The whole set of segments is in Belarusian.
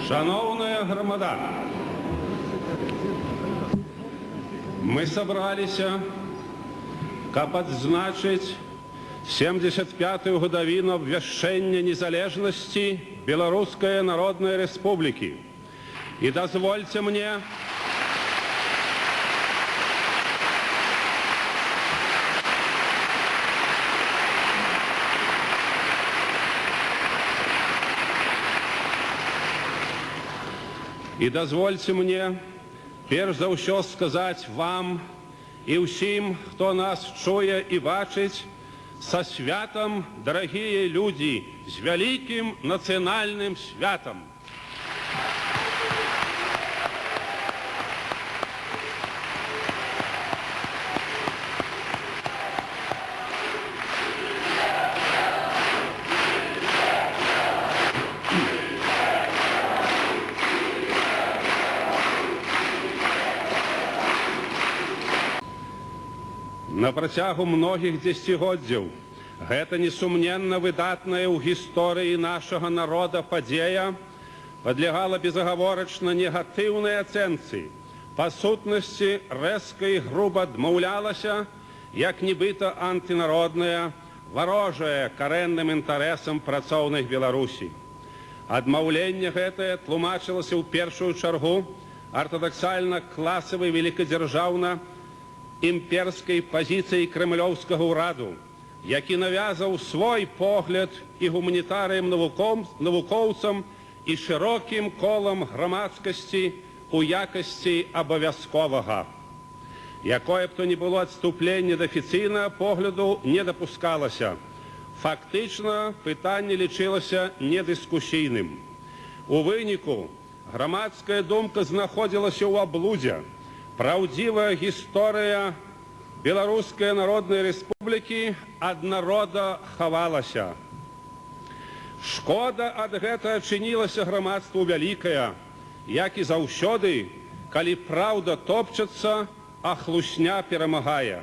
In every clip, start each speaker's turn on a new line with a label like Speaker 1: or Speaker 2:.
Speaker 1: Шаноўная грамада, мы сабраліся, каб адзначыць 75-ю гадавіну абвяшчэння незалежнасці Беларускай Народнай Рэспублікі. І дазвольце мне перш за ўсё сказаць вам і ўсім, хто нас чуе і бачыць, са святам, дарагія людзі, з вялікім нацыянальным святам. На працягу многіх дзесяцігоддзяў гэта несумненна выдатная ў гісторыі нашага народа падзея падлягала безагаворачна негатыўнай ацэнцы, па сутнасці рэзка і груба адмаўлялася, як нібыта антынародная, варожая карэнным інтарэсам працоўных Беларусі. Адмаўленне гэтае тлумачылася ў першую чаргу артадаксальна-класавай великадзяржаўна імперскай пазіцыяй крэмлёўскага ўраду, які навязаў свой погляд і гуманітарыям, навукоўцам і шырокім колам грамадскасці у якасці абавязковага. Якое б то ні было адступленне ад афіцыйнага погляду не дапускалася. Фактычна пытанне лічылася недыскусійным. У выніку грамадская думка знаходзілася ў аблудзе. Праўдзівая гісторыя Беларускай Народнай Рэспублікі ад народа хавалася. Шкода ад гэтага чынілася грамадству вялікая, як і заўсёды, калі праўда топчацца, а хлусня перамагае.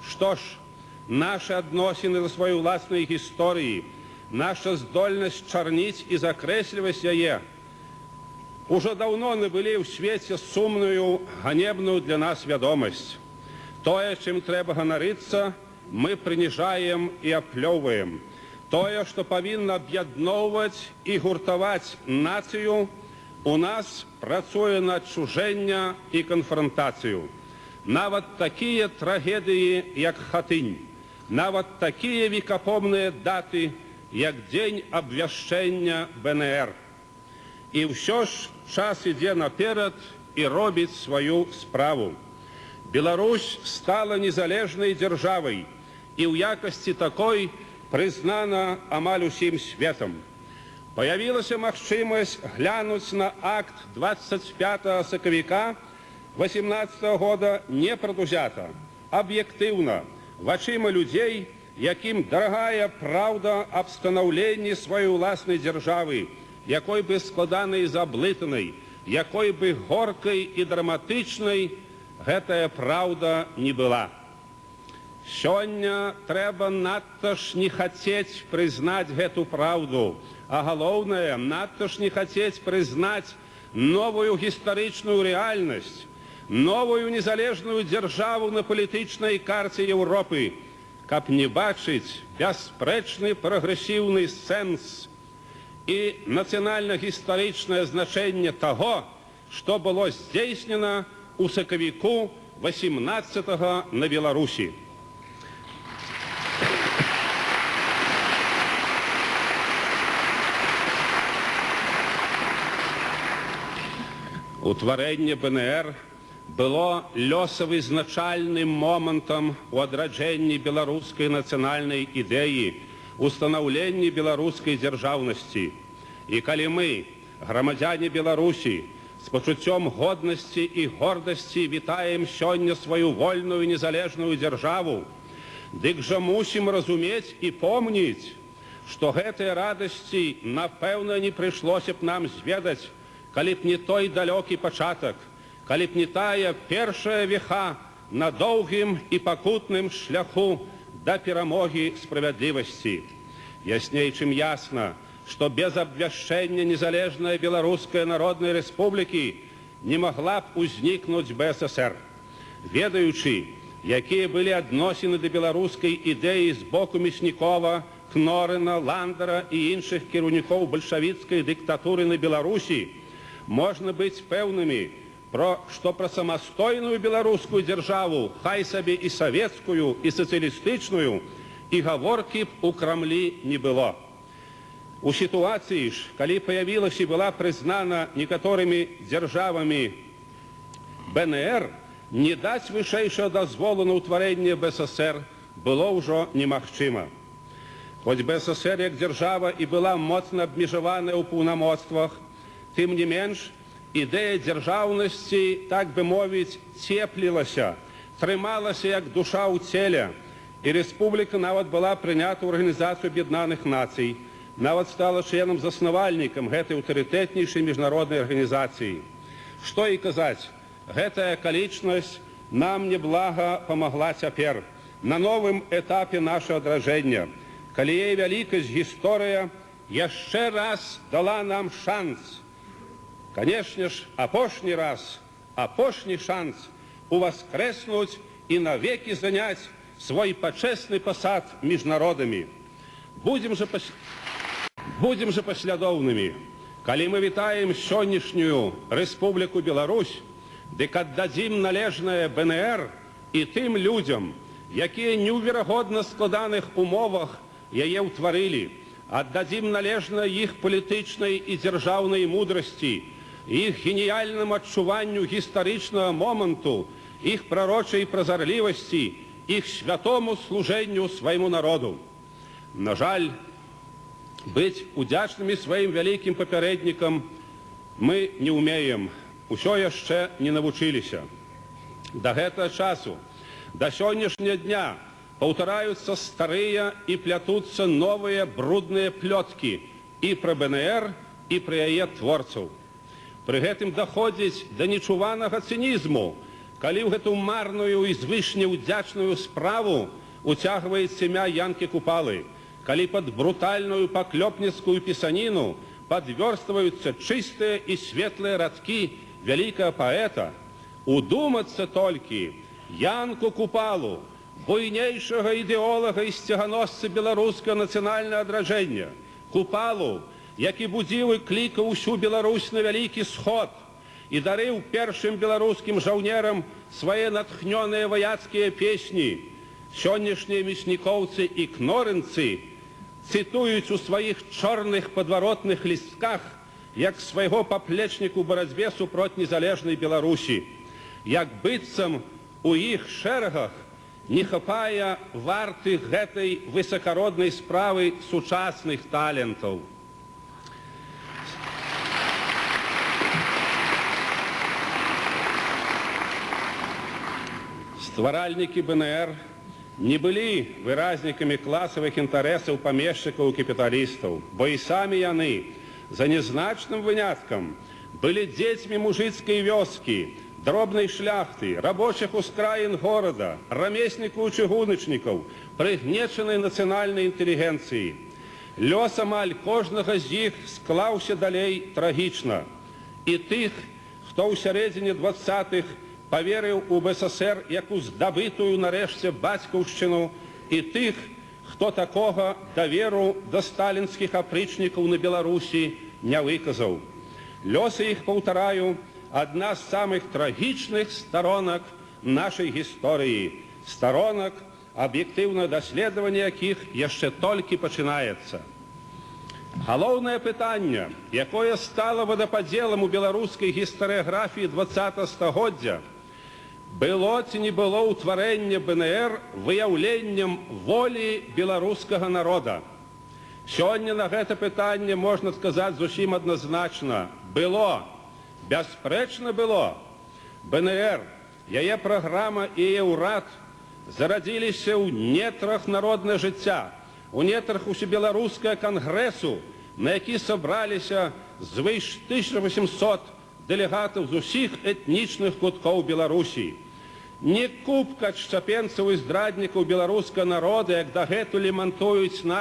Speaker 1: Што ж, нашы адносіны да сваёй уласнай гісторыі, наша здольнасць чарніць і закрэсліваць яе ужо даўно набылі ў свеце сумную, ганебную для нас вядомасць. Тое, чым трэба ганарыцца, мы прыніжаем і аплёўваем. Тое, што павінна аб'ядноўваць і гуртаваць нацыю, у нас працуе на адчужэнне і канфрантацыю. Нават такія трагедыі, як Хатынь, нават такія векапомныя даты, як дзень абвяшчэння БНР. І ўсё ж час ідзе наперад і робіць сваю справу. Беларусь стала незалежнай дзяржавай і ў якасці такой прызнана амаль усім светам. Паявілася магчымасць глянуць на акт 25 сакавіка 18 года непрадузята, аб'ектыўна, вачыма людзей, якім дарагая праўда аб станаўленні сваёй уласнай дзяржавы, якой бы складанай і заблытанай, якой бы горкай і драматычнай гэтая праўда не была. Сёння трэба надта ж не хацець прызнаць гэту праўду, а галоўнае, надта ж не хацець прызнаць новую гістарычную рэальнасць, новую незалежную дзяржаву на палітычнай карце Еўропы, каб не бачыць бясспрэчны прагрэсіўны сэнс і нацыянальна-гістарычнае значэнне таго, што было здзейснена ў сакавіку 18 на Беларусі. Утварэнне БНР было лёсавызначальным момантам у адраджэнні беларускай нацыянальнай ідэі, устанаўленні беларускай дзяржаўнасці. І калі мы, грамадзяне Беларусі, з пачуццём годнасці і гордасці вітаем сёння сваю вольную незалежную дзяржаву, дык жа мусім разумець і помніць, што гэтыя радасці, напэўна, не прыйшлося б нам зведаць, калі б не той далёкі пачатак, калі б не тая першая веха на доўгім і пакутным шляху да перамогі справядлівасці. Ясней, чым ясна, што без абвяшчэння незалежнай Беларускай Народнай Рэспублікі не магла б узнікнуць БССР. Ведаючы, якія былі адносіны да беларускай ідэі з боку Мяснікова, Кнорына, Ландера і іншых кіраўнікоў бальшавіцкай дыктатуры на Беларусі, можна быць пэўнымі, што пра самастойную беларускую дзяржаву, хай сабе і савецкую, і сацыялістычную, і гаворкі б у Крамлі не было. У сітуацыі ж, калі паявілася і была прызнана некаторымі дзяржавамі БНР, не даць вышэйшага дазволу на ўтварэнне БССР было ўжо немагчыма. Хоць БССР як дзяржава і была моцна абмежаваная ў паўнамоцтвах, тым не менш, ідэя дзяржаўнасці, так бы мовіць, цеплілася, трымалася як душа ў целе, і рэспубліка нават была прынята ў Арганізацыю Аб'яднаных Нацый, нават стала членам-заснавальнікам гэтай аўтарытэтнейшай міжнароднай арганізацыі. Што і казаць, гэтая акалічнасць нам неблага памагла цяпер, на новым этапе нашага адраджэння, калі яе вялікасць гісторыя яшчэ раз дала нам шанс. Канешне ж, апошні раз, апошні шанс уваскрэснуць і навекі заняць свой пачэсны пасад між народамі. Будзем жа паслядоўнымі. Калі мы вітаем сённяшнюю Рэспубліку Беларусь, дык аддадзім належнае БНР і тым людзям, якія неўверагодна складаных умовах яе ўтварылі, аддадзім належнае іх палітычнай і дзяржаўнай мудрасці, іх геніяльнаму адчуванню гістарычнага моманту, іх прарочай празарлівасці, іх святому служэнню свайму народу. На жаль, быць удзячнымі сваім вялікім папярэднікам мы не ўмеем, усё яшчэ не навучыліся. Да гэтага часу, да сённяшняга дня паўтараюцца старыя і плятуцца новыя брудныя плёткі і пра БНР, і пра яе творцаў. Пры гэтым даходзіць да нечуванага цынізму, калі ў гэту марную і звышне ўдзячную справу уцягваецца імя Янкі Купалы, калі пад брутальную паклёпніцкую пісаніну падвёрстваюцца чыстыя і светлыя радкі вялікага паэта. Удумацца толькі, Янку Купалу, буйнейшага ідэолага і сцяганосца беларускага нацыянальнага адраджэння, Купалу, які будзіў і клікаў усю Беларусь на вялікі сход і дарыў першым беларускім жаўнерам свае натхнёныя ваяцкія песні, сённяшнія мяснікоўцы і кнорынцы цытуюць у сваіх чорных падваротных лістках як свайго паплечніку ў барацьбе супроць незалежнай Беларусі, як быццам у іх шэрагах не хапае вартых гэтай высакароднай справы сучасных талентаў. Стваральнікі БНР не былі выразнікамі класавых інтарэсаў памешчыкаў і капіталістаў, бо і самі яны, за незначным выняткам, былі дзецьмі мужыцкай вёскі, дробнай шляхты, рабочых ускраін горада, рамеснікаў і чыгуначнікаў, прыгнечанай нацыянальнай інтэлігенцыі. Лёс амаль кожнага з іх склаўся далей трагічна. І тых, хто ў сярэдзіне 20-х паверыў у БССР як у здабытую нарэшце бацькаўшчыну, і тых, хто такога даверу да сталінскіх апрычнікаў на Беларусі не выказаў. Лёсы іх, паўтараю, адна з самых трагічных старонак нашай гісторыі, старонак, аб'ектыўнае даследаванне якіх яшчэ толькі пачынаецца. Галоўнае пытанне, якое стала водападзелам у беларускай гістарыяграфіі 20-го стагоддзя, было ці не было ўтварэнне БНР выяўленнем волі беларускага народа. Сёння на гэта пытанне можна сказаць зусім адназначна. Было, бясспрэчна было. БНР, яе праграма і яе ўрад зарадзіліся ў нетрах народнага жыцця, у нетрах усебеларускага кангрэсу, на які сабраліся звыш 1800 дэлегатаў з усіх этнічных куткоў Беларусі. Не купка шчапенцаў і здраднікаў беларускага народа, як дагэтуль лемантуюць наши